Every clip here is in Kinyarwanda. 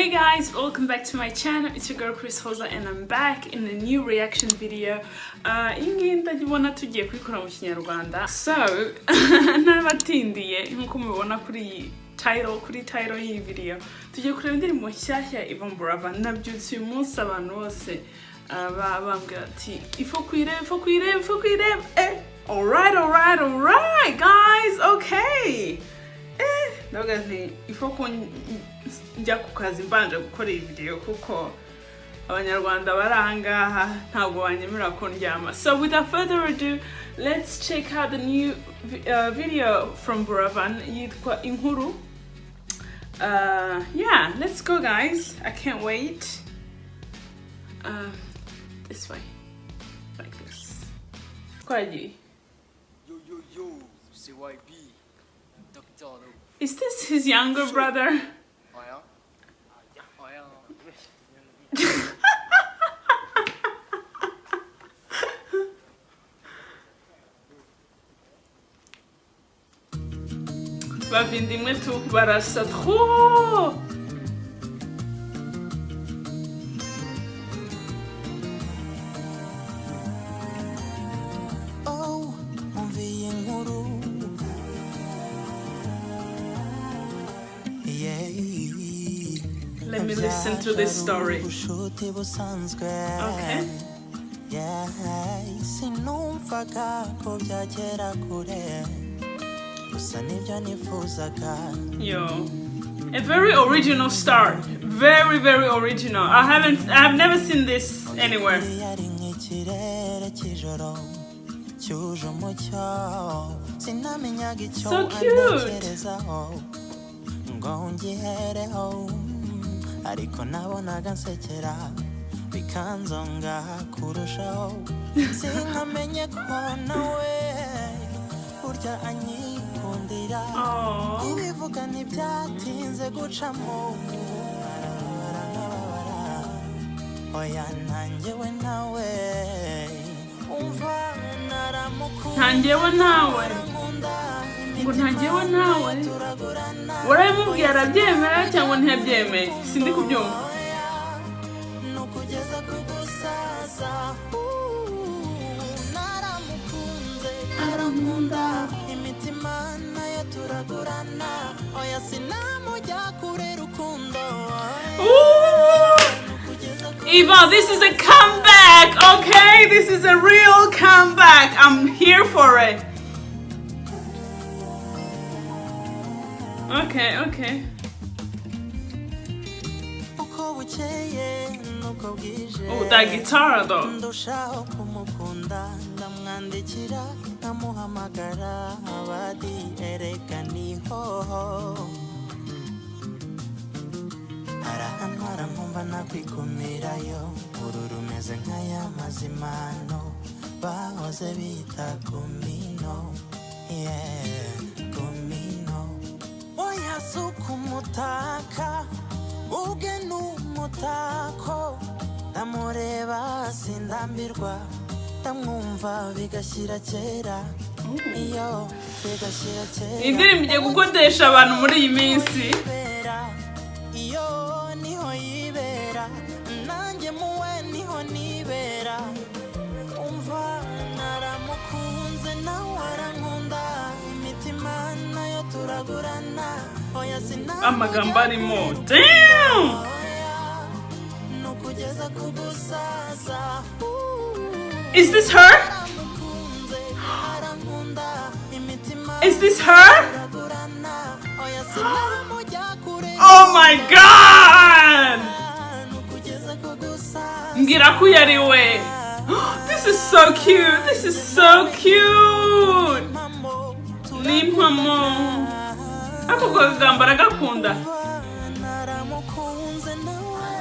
Hey guys, welcome back to my channel. It's your girl Chris Hoza and I'm back in a new reaction video. Iyi ngiyi ndabona tugiye kuyikora mu Kinyarwanda. So, n'abatindiye nk'uko mubibona kuri iyi title, kuri title y'iyi video, tugiye kureba indirimbo nshyashya ya Yvan Buravan. Nabyutse uyu munsi abantu bose bambwira ati ifo kuyireba, ifo kuyireba, ifo kuyireba. Alright, guys, okay. Ndavuga nti ifo ko njya ku kazi mbanje gukora iyi video, kuko Abanyarwanda bari ahangaha ntabwo banyemera ko ndyama. So without further ado, let's check out the new video from Buravan yitwa Inkuru. Yeah, let's go, guys. I can't wait. This way, like this. Twagiye. Yo yo yo, c'est YB, Dr. Love. Is this his younger brother? Rien. Rien. Bava inda imwe tu, barasa trop. Oh, umviye inkuru. Yeah. Let me listen to this story. Ubushuti busanzwe. Okay. Yeah, sinumvaga ko byagera kure, gusa nibyo nifuzaga. Yo. A very original start. Very, very original. I've never seen this anywhere. Yari nk'ikirere cy'ijoro cyuje umucyo, sinamenyaga icyo So cute. antekerezaho ngo ngihereho, ariko nabonaga nsekera bikanzonga kurushaho, sinkamenye ko nawe burya anyikundira. Aww. Kubivuga ntibyatinze gucamo, arababara nkababara, oya ntangewe nawe, umva naramukunze. Ntangewe nawe. Arankunda. Ngo ntangewe nawe. Turagurana. Warabimubwiye arabyemera cyangwa ntiyabyemeye? Sindi kubyumva. Oya nukugeza ku gusaza. Naramukunze, arankunda, imitima nayo turagurana, oya sinamujya kure rukundo. Ooh! Nukugeza ku Yvan, this is a comeback, okay? This is a real comeback. I'm here for it. Okay. Uko bukeye nuko bwije Oh, that guitar though. ndushaho kumukunda, ndamwandikira, nkamuhamagara, abadi ereka nihoho arahantwara, nkumva nakwikumirayo, uru rumeze nk'aya mazimano bahoze bita gumino, yeah, gumino. Oya si ukumutaka, ubwe ni umutako, ndamureba sindambirwa, ndamwumva bigashyira kera, iyo bigashyira kera. Indirimbo igiye gukodesha abantu muri iyi minsi. Yibera, iyo niho yibera, nanjye muwe niho nibera, umva naramukunze nawe arankunda, imitima nayo turagurana, oya sinamujya Amagambo arimo. Damn! oya nukugeza ku gusaza. Is this her? Naramukunze, arankunda, imitima Is this her? turagurana, oya sinamujya kure. Oh my God! Nukugeza ku gusaza. Mbwira ko uyu ari we. This is so cute. This is so cute. Impamo. Ni impamo. Ako kagambo aragakunda. Naramukunze nawe,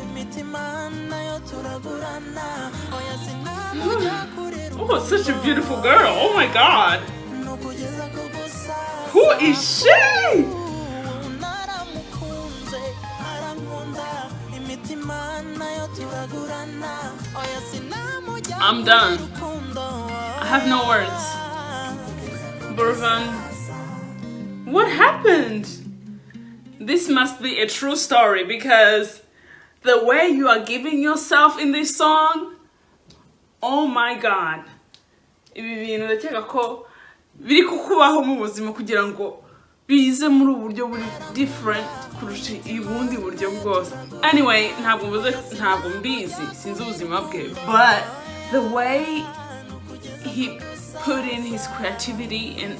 imitima nayo turagurana, oya sinamujya kure. Oh, such a beautiful girl. Oh my God. Nukugeza ku gusaza. Who is she? Naramukunze, arankunda, imitima nayo turagurana, oya sinamujya I'm done. Rukundo. I have no words. Buravan. What happened? This must be a true story because the way you are giving yourself in this song, oh my God. Ibi bintu ndakeka ko biri kukubaho mu buzima kugira ngo bize muri ubu buryo buri different kurusha ubundi buryo bwose. Anyway, ntabwo mbuze, ntabwo mbizi, sinzi ubuzima bwe, but the way he put in his creativity, and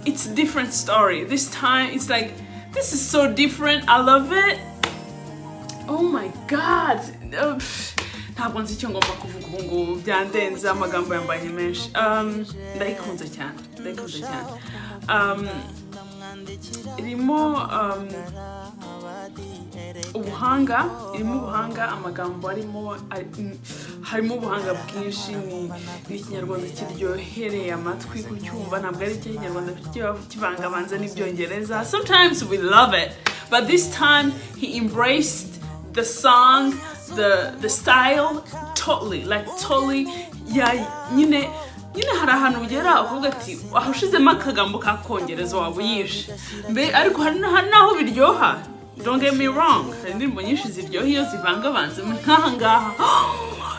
it's a different story this time. It's like, this is so different. I love it. Oh my God. Pff, ntabwo nzi icyo ngomba kuvuga ubu ngubu, byandenze, amagambo yambanye menshi. Ndayikunze cyane, ndayikunze cyane. Irimo ubuhanga, irimo ubuhanga, amagambo arimo harimo ubuhanga bwinshi. Ni Ikinyarwanda kiryohereye amatwi kucyumva, ntabwo ari Ikinyarwanda kiba kivangavanze n'Ibyongereza. Sometimes we love it, but this time he embraced the song, the style totally, like totally. Ya nyine nyine hari ahantu ugera ukavuga ati aho ushizemo akagambo k'Akongereza waba uyishe mbe, ariko hari n'aho biryoha. Don't get me wrong, hari indirimbo nyinshi ziryoha iyo zivangavanze. Nk'aha ngaha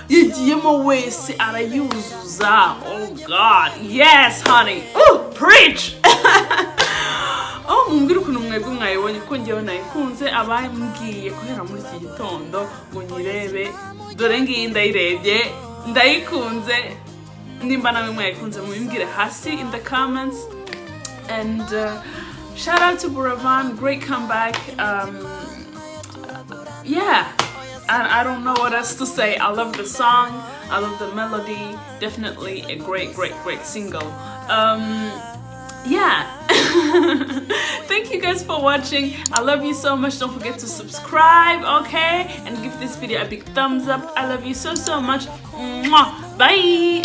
yagiyemo wese arayuzuza. Oh God, yes honey. Ooh, preach. Oh, mumbwire ukuntu mwebwe mwayibonye, ko ngewe nayikunze. Abambwiye guhera muri iki gitondo ngo nyirebe, dore ngiyi ndayirebye, ndayikunze. Nimba nawe mwayikunze, mubimbwire hasi in the comments. And shout out to Buravan, great comeback. Yeah, I don't know what else to say. I love the song, I love the melody. Definitely a great, great, great single. Yeah, thank you guys for watching. I love you so much. Don't forget to subscribe, okay, and give this video a big thumbs up. I love you so, so much. Mwah. Bye.